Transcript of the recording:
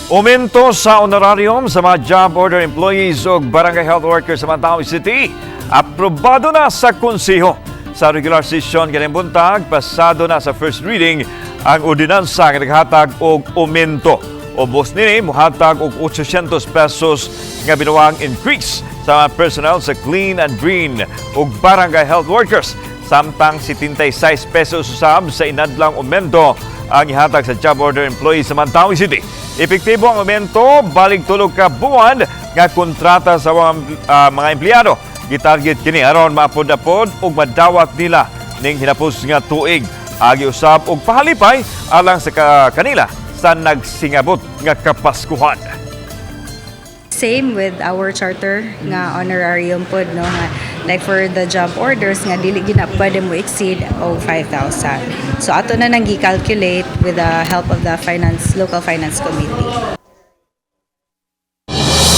Aumento sa honorarium sa mga job order employees o barangay health workers sa Mandaue City, aprobado na sa konseho. Sa regular session kaning buntag, pasado na sa first reading ang ordinansa nga naghatag og aumento. Ubos nini muhatag og 800 pesos nga binuang increase sa mga personnel sa Clean and Green ug barangay health workers. Samtang 76 pesos usab sa inadlang aumento ang ihatag sa job order employees sa Mandaue City. Epektibo ang aumento balig 3 ka buwan nga kontrata sa mga empleyado. Gitarget kini aron maapod-apod ug madawat nila ning hinapos nga tuig. Agi usab og pahalipay alang sa kanila sa nagsingabot nga Kapaskuhan. Same with our charter nga honorarium pod, no, nga like for the job orders nga dili gina pwede mo exceed og 5,000. So ato na nang gi-calculate with the help of the finance local finance committee.